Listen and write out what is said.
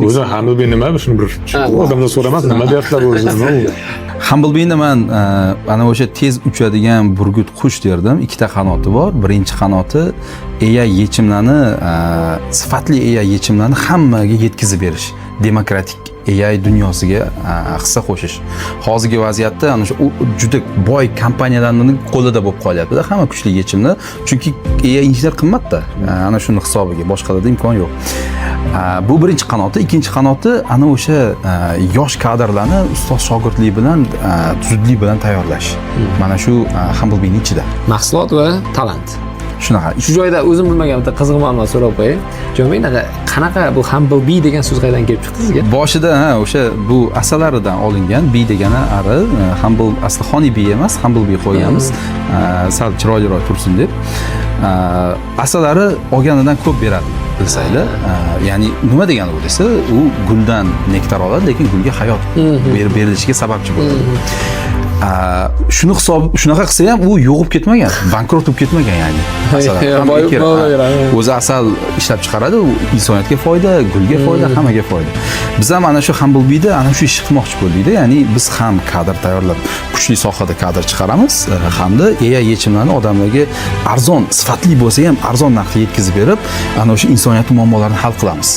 O'zi Humblebee nima? Shuni bir odamlar so'ramas, nima deyaptilar o'zi, nima u? Humblebeeni man ana o'sha tez uchadigan burgut qush derdim. Ikkita qanoti bor. Birinchi qanoti AI yechimlarni, sifatli AI yechimlarni hammaga yetkazib berish, demokratik AI dunyosiga hissa qo'shish. Hozirgi vaziyatda ana shu juda boy kompaniyalarning qo'lida bo'lib qolyapti-da hamma kuchli yechimlar, chunki AI injener qimmatda. Ana shuni hisobiga boshqalarda imkon yo'q. Bu birinchi qanoti. Ikkinchi qanoti ana o'sha yosh kadrlarni ustoz shogirdlik bilan, zudlik bilan tayyorlash. Mana shu Humblebeeni ichida. Mahsulot va talant. Shunaqa. Shu joyda o'zim bilmagan bitta qiziq ma'lumot so'rab qo'yay. Jonbek, qanaqa bu Humblebee degan so'z qayerdan kelib chiqdi sizga? Boshida, ha, o'sha bu asalaridan olingan. Bee degani ari, humble asli honey bee emas, humble bee qo'yganmiz. Sal chiroyliroq tursin deb. Asalari olganidan ko'p beradi, bilsanglar. Ya'ni nima degani bu desa, u guldan nektar oladi, lekin gulga hayot berib berilishiga sababchi bo'ladi. Shuni hisob shunaqa qilsa ham u yo'qib ketmagan, bankrot bo'lib ketmagan, ya'ni asalari Ya, hamma boyib bo'laveradi. O'zi asal ishlab chiqaradi, u insoniyatga foyda, gulga foyda, hammaga foyda. Biz ham ana shu Humblebeeda ana shu ishni qilmoqchi bo'ldikda, ya'ni biz ham kadr tayyorlab, kuchli sohada kadr chiqaramiz, hamda AI yechimlarini odamlarga arzon, sifatli bo'lsa ham arzon narxda yetkazib berib, ana o'sha insoniyat muammolarini hal qilamiz.